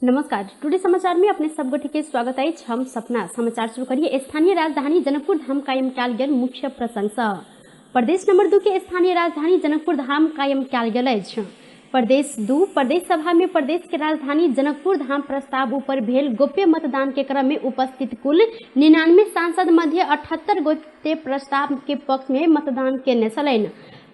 नमस्कार, टुडे समाचार में अपने सब गोटे के स्वागत अछि। हम सपना समाचार शुरू करिए। स्थानीय राजधानी जनकपुर धाम कायम कयल गेल मुख्य प्रसंग सँ प्रदेश नंबर 2 के स्थानीय राजधानी जनकपुर धाम कायम कयल गेल अछि। प्रदेश 2 प्रदेश सभा में प्रदेश के राजधानी जनकपुर धाम प्रस्ताव ऊपर भेल गोप्य मतदान के क्रम में उपस्थित कुल 99 सांसद मध्य 78 गोटे प्रस्ताव के पक्ष में मतदान केने छलनि।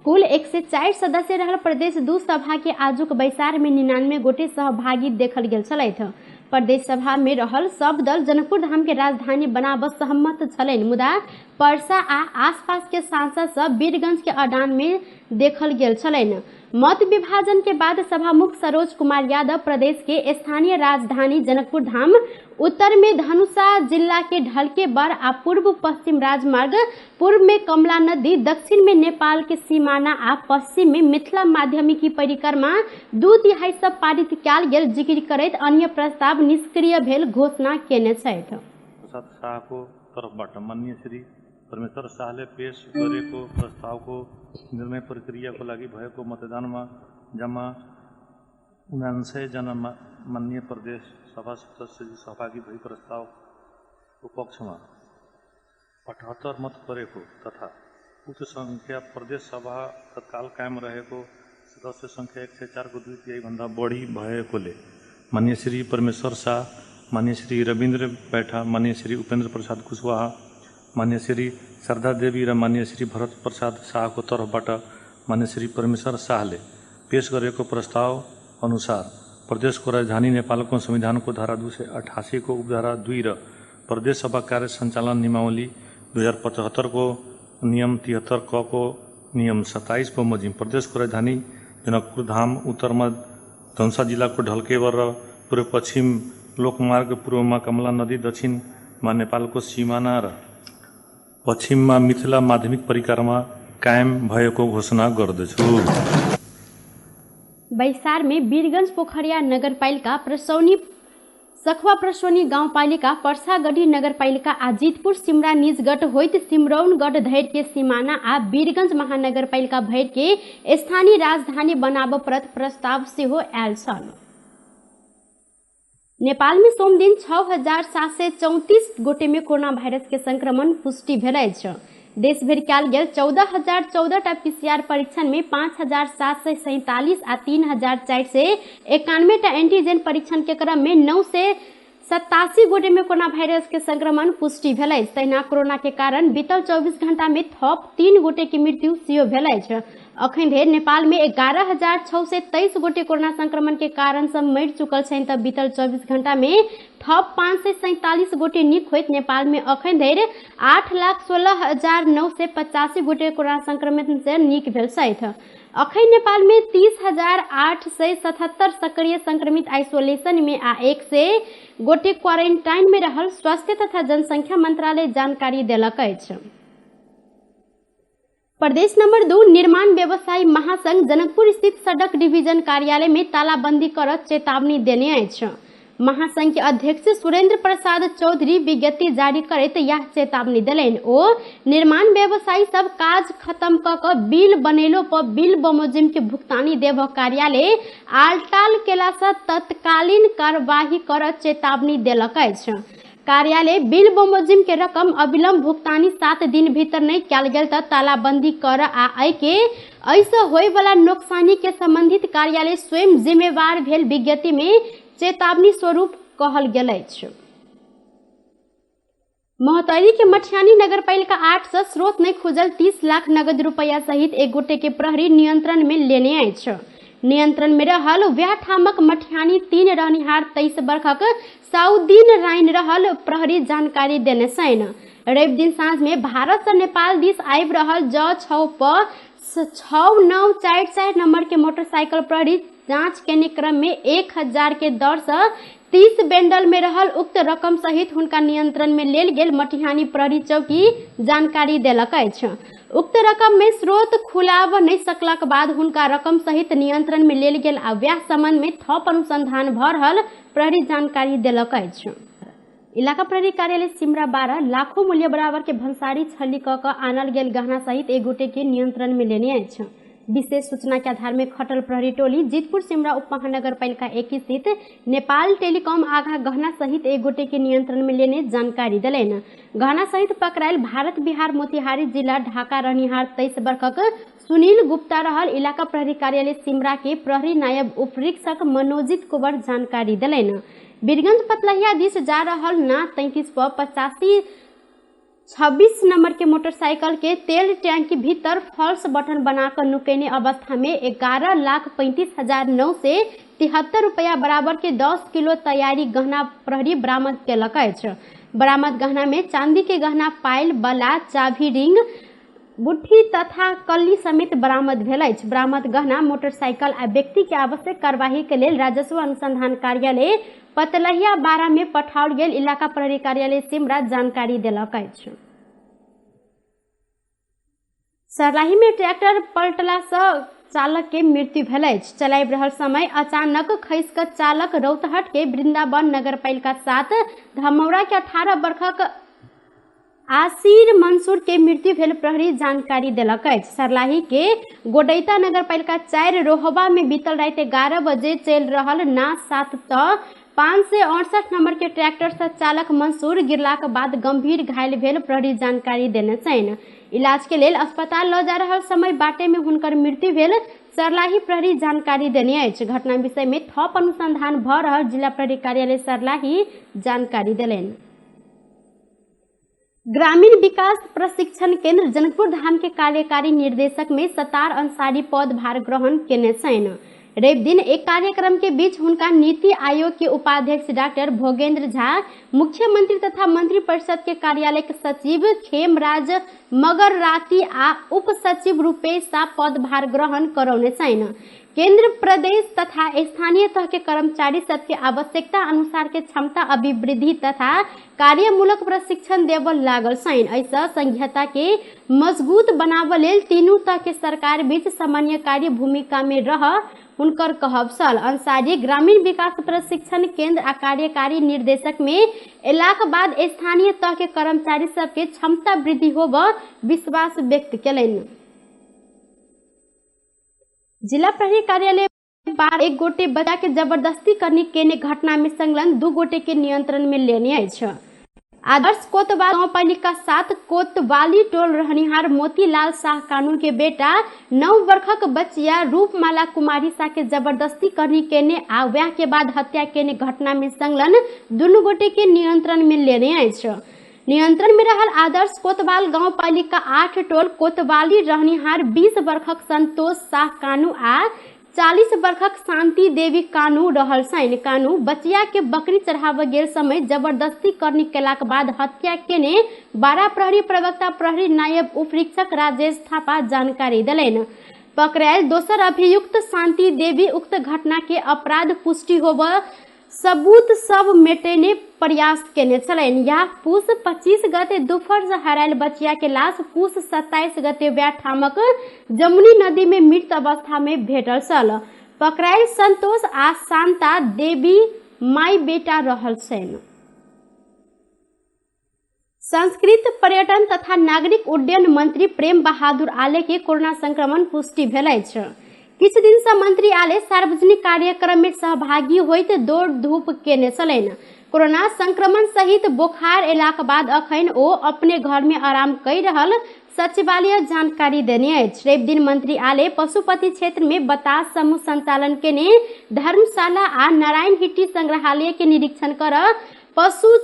कुल 104 सदस्य रहल प्रदेश 2 सभा के आजुक बैसार में 99 गोटे सहभागी देखल गेल छलथि। प्रदेश सभा में रहल सब दल जनकपुर धाम के राजधानी बनाब सहमत छलनि, मुदा परसा आ आसपास के सांसद सब वीरगंज के अडान में देखल गेल छलनि। मत विभाजन के बाद सभामुख सरोज कुमार यादव प्रदेश के स्थानीय राजधानी जनकपुर धाम उत्तर में धनुषा जिला के ढलकेबर आ पूर्व पश्चिम राजमार्ग, पूर्व में कमला नदी, दक्षिण में नेपाल के सीमाना आ पश्चिम में मिथिला माध्यमिकी परिक्रमा 2/3 सब पारित कयल गेल जिक्र करैत अन्य प्रस्ताव निष्क्रिय भेल घोषणा केने छथि। प्रसाद शाहको तर्फबाट माननीय श्री परमेश्वर शाहले पेश गरेको प्रस्तावको निर्णय प्रक्रियाको लागि भएको मतदानमा जम्मा 79 जना माननीय प्रदेश सभा सदस्य सहभागी भई प्रस्तावको पक्षमा 78 मत परेको तथा उक्त संख्या प्रदेश सभा तत्काल कायम रहेको सदस्य संख्या 104 को 2/3 भन्दा बढी भएकोले माननीय श्री परमेश्वर शाह, माननीय श्री रविन्द्र बैठा, माननीय श्री उपेन्द्र प्रसाद कुशवाहा, माननीय श्री शारदा देवी र माननीय श्री भरत प्रसाद शाहको तर्फबाट माननीय श्री परमेश्वर शाहले पेश गरेको प्रस्ताव अनुसार प्रदेशको राजधानी नेपालको संविधानको धारा 288 को उपधारा 2 र प्रदेश सभा कार्य सञ्चालन नियमावली 2075 को नियम 73 क को नियम 27 बमोजिम प्रदेशको राजधानी जनकपुर धाम उत्तरमा धनुषा जिल्लाको ढल्केबर र पूर्व पश्चिम लोकमार्ग, पूर्वमा कमला नदी, दक्षिणमा नेपालको सिमाना र पश्चिममा मिथिला माध्यमिक परिक्रमा कायम भएको घोषणा गर्दछु। बैसार में वीरगंज पोखरिया नगरपालिका, प्रसौनी सखुवा प्रसौनी गाउँपालिका, पर्सागढी नगरपालिका आ जितपुर सिमरा निजगढ होइत सिमरौनगढ धरि के सीमाना आ वीरगंज महानगरपालिका भरि के स्थानीय राजधानी बनाब परत प्रस्ताव सेहो आयल छल। नेपाल में सोमदिन 6734 गोटे में कोरोना वायरस के संक्रमण पुष्टि भेल अछि। देश भरि कयल गेल 14,014 टा पीसीआर परीक्षण में 5,747 आ 3,491 टा एंटीजन परीक्षण के क्रम में 987 गोटे में कोरोना वायरस के संक्रमण पुष्टि भेल अछि। तहिना कोरोना के कारण बीतल 24 घंटा में थप 3 गोटे के मृत्यु सेहो भेल अछि। अखन धरि नेपाल में 11,623 गोटे कोरोना संक्रमण के कारण से मरि चुकल छनि त बीतल 24 घंटा में थप 547 गोटे नीक होइत नेपाल में अखन धरि 8,16,985 गोटे कोरोना संक्रमण से नीक भेल छथि। अखन नेपाल में 30,877 सक्रिय संक्रमित आइसोलेशन में आ 100 गोटे क्वारेंटाइन में रहल स्वास्थ्य तथा जनसंख्या मंत्रालय जानकारी देलक अछि। प्रदेश नंबर 2 निर्माण व्यवसायी महासंघ जनकपुर स्थित सड़क डिवीजन कार्यालय में तालाबंदी कर चेतावनी देने अछि। महासंघ के अध्यक्ष सुरेंद्र प्रसाद चौधरी विज्ञप्ति जारी करैत यह चेतावनी देलनि। ओ निर्माण व्यवसायी सब काज खत्म क क बिल बनेलो पर बिल बमोजिम के भुगतानी देव कार्यालय आलटाल केला से तत्कालीन कार्यवाही कर चेतावनी देलक अछि। कार्यालय बिल बमोजिम के रकम अविलंब भुगतानी 7 दिन भीतर नहीं कयल गेल त तालाबंदी कर आ एहि से होय वाला नुकसानी के संबंधित कार्यालय स्वयं जिम्मेवार भेल विज्ञप्ति में चेतावनी स्वरूप कहल गेल अछि। महोत्तरी के मठियानी नगरपालिका 8 से स्रोत नहीं खुजल 30 लाख नगद रुपया सहित एक गोटे के प्रहरी नियंत्रण में लेने अछि। नियंत्रण में रहल वएह ठामक मठियानी 3 रहनिहार 23 वर्षक साउद्दीन राइन रहल प्रहरी जानकारी देने छनि। रवि दिन साँझ में भारत से नेपाल दिस आबि रहल ज 6 प 6944 नंबर के मोटरसाइकिल प्रहरी जांच केने क्रम में 1000 के दर से 30 बेंडल में रहल उक्त रकम सहित हुनका नियंत्रण में लेल गेल मटिहानी प्रहरी चौकी जानकारी देलक अछि। उक्त रकम में स्रोत खुलाब नहीं सकलाक बाद हुनका रकम सहित नियंत्रण में लेल गेल आ वएह संबंध में थप अनुसंधान भ रहल प्रहरी जानकारी देलक अछि। इलाका प्रहरी कार्यालय सिमरा 12 लाखों मूल्य बराबर के भंसारी छली क आनल गेल गहना सहित एक गोटे के नियंत्रण में लेने अछि। विशेष सूचना के आधार में खटल प्रहरी टोली जितपुर सिमरा उपमहानगरपालिका 1 स्थित नेपाल टेलिकॉम आगा गहना सहित एक गोटे के नियंत्रण में लेने जानकारी देलनि। गहना सहित पकड़ायल भारत बिहार मोतिहारी जिला ढाका रहनिहार 23 वर्षक सुनील गुप्ता रहल इलाका प्रहरी कार्यालय सिमरा के प्रहरी नायब उपरीक्षक मनोजित कुंवर जानकारी देलनि। बीरगंज पतलहिया दिस जा रहल ना 33 पर 8526 नंबर के मोटरसाइकिल के तेल टैंक भीतर फॉल्स बटन बनाकर नुकेने अवस्था में 11,35,973 रुपया बराबर के 10 किलो तैयारी गहना प्रहरी बरामद केलक अछि। बरामद गहना में चांदी के गहना, पायल, बला, चाभी, रिंग, बुट्ठी तथा कल्ली समेत बरामद भेल अछि। बरामद गहना, मोटरसाइकिल आ व्यक्ति के आवश्यक कार्यवाही के लेल राजस्व अनुसंधान कार्यालय पतलहिया 12 में पठाओल गेल इलाका प्रहरी कार्यालय सिमरा जानकारी देलक अछि। सरलाही में ट्रैक्टर पलटला से चालक के मृत्यु भेल अछि। चलाबि रहल समय अचानक खसि कऽ चालक रौतहट के वृंदावन नगरपालिका 7 धमौरा के 18 वर्षक आसिर मंसूर के मृत्यु भेल प्रहरी जानकारी देलक अछि। सरलाही के गोडैता नगरपालिका 4 रोहबा में बीतल राति 11 बजे चलि रहल ना 7 त 568 नंबर के ट्रैक्टर से चालक मंसूर गिरलाक बाद गंभीर घायल भेल प्रहरी जानकारी देने छनि। इलाज के लेल अस्पताल ल जा रहल समय बाटे में हुनकर मृत्यु भेल सरलाही प्रहरी जानकारी देने अछि। घटना विषय में थप अनुसंधान भ रहल जिला प्रहरी कार्यालय सरलाही जानकारी देलनि। ग्रामीण विकास प्रशिक्षण केंद्र जनकपुर धाम के कार्यकारी निर्देशक में सतार अंसारी पदभार ग्रहण केने छनि। रवि दिन एक कार्यक्रम के बीच हुनका नीति आयोग के उपाध्यक्ष डॉक्टर भोगेंद्र झा, मुख्यमंत्री तथा मंत्री परिषद के कार्यालय के सचिव खेमराज मगर राती आ उप सचिव रूपेश शाह पदभार ग्रहण करौने छनि। केंद्र प्रदेश तथा स्थानीय तह के कर्मचारी सबके आवश्यकता अनुसार के क्षमता अभिवृद्धि तथा कार्यमूलक प्रशिक्षण देवल लागल छनि। एहिसँ संघीयता के मजबूत बनाबऽ लेल तीनू तह के सरकार बीच समन्वयकारी भूमिका में रह हुनकर कहब छल। अंसारी ग्रामीण विकास प्रशिक्षण केंद्र आ कार्यकारी निर्देशक में एलाक बाद स्थानीय तह के कर्मचारी सबके क्षमता वृद्धि होबऽ विश्वास व्यक्त केलनि। जिला प्रहरी कार्यालय 12 एक गोटे बच्चा के जबरदस्ती करनी केने घटना में संलग्न 2 गोटे के नियंत्रण में लेने अछि। आदर्श कोतवाल गाउँपालिका 7 कोतवाली टोल रहनिहार मोतीलाल शाह कानू के बेटा 9 वर्षक बच्चिया रूपमाला कुमारी शाह के जबरदस्ती करनी केने आ वह के बाद हत्या केने घटना में संलग्न दुनू गोटे के नियंत्रण में लेने अछि। नियंत्रण में रहल आदर्श कोतवाल गाउँपालिका 8 टोल कोतवाली रहनिहार 20 वर्षक संतोष शाह कानू आ 40 वर्षक शांति देवी कानू रहल छनि। कानू बचिया के बकरी चढ़ाबऽ गेल समय जबरदस्ती करनी केलाक बाद हत्या केने 12 प्रहरी प्रवक्ता प्रहरी नायब उपरीक्षक राजेश थापा जानकारी देलनि। पकड़ायल दोसर अभियुक्त शांति देवी उक्त घटना के अपराध पुष्टि होबऽ सबूत सब मेटेने प्रयास केने छलनि। या पुस 25 गते दुपहर से हरायल बचिया के लाश पुस 27 गते वएह ठामक जमुनी नदी में मृत अवस्था में भेटल छल। पकड़ायल संतोष आ शांता देवी माई बेटा रहल छनि। संस्कृत पर्यटन तथा नागरिक उड्डयन मंत्री प्रेम बहादुर आले के कोरोना संक्रमण पुष्टि भेल अछि। किछु दिन से मंत्री आले सार्वजनिक कार्यक्रम में सहभागी होइत दौड़ धूप केने छलनि। कोरोना संक्रमण सहित बोखार एलाक बाद अखन ओ अपने घर में आराम कहि रहल सचिवालय जानकारी देने अछि। रवि दिन मंत्री आले पशुपति क्षेत्र में बतास समूह संचालन केने धर्मशाला आ नारायण हिट्टी संग्रहालय के निरीक्षण कर पशु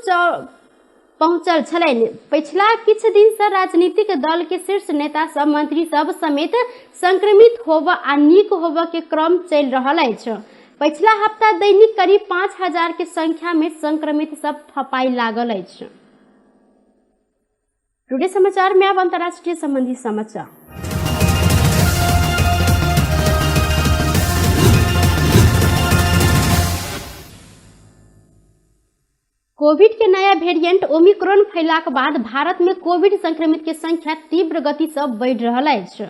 पहुंचल छलनि। पिछला किछु दिन से राजनीतिक दल के शीर्ष नेता सब मंत्री सब समेत संक्रमित होबऽ आ नीक होबऽ के क्रम चलि रहल अछि। पिछला हफ्ता दैनिक करीब 5000 के संख्या में संक्रमित सब थपाई लागल अछि। टुडे समाचार में अब अंतर्राष्ट्रीय संबंधी समाचार। कोविड के नया वेरिएंट ओमिक्रॉन फैलाक बाद भारत में कोविड संक्रमित के संख्या तीव्र गति से बढ़ि रहल अछि।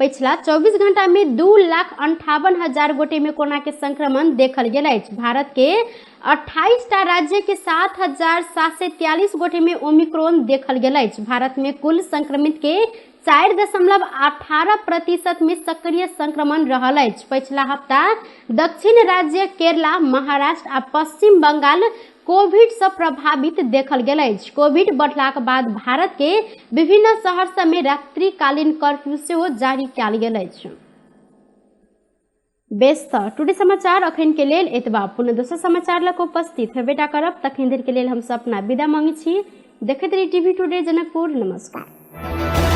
पिछला 24 घंटा में 2,58,000 गोटे में कोरोना के संक्रमण देखल गेल अछि। भारत के 28 टा राज्य के 7,743 गोटे में ओमिक्रॉन देखल गेल अछि। भारत में कुल संक्रमित के 4.18% में सक्रिय संक्रमण रहल अछि। पछिला हफ्ता दक्षिण राज्य केरला, महाराष्ट्र आ पश्चिम बंगाल कोविड सँ प्रभावित देखल गेल अछि। कोविड बढ़लाक बाद भारत के विभिन्न शहर सब में रात्रिकालीन कर्फ्यू सेहो जारी कयल गेल अछि। बेस त टुडे समाचार अखन के लेल एतबा। पुनः दोसर समाचार लग उपस्थित हेबेटा करब, तखन देर के लेल हम सब अपना विदा मांगे छी। देखैत रही टीवी टुडे जनकपुर। नमस्कार।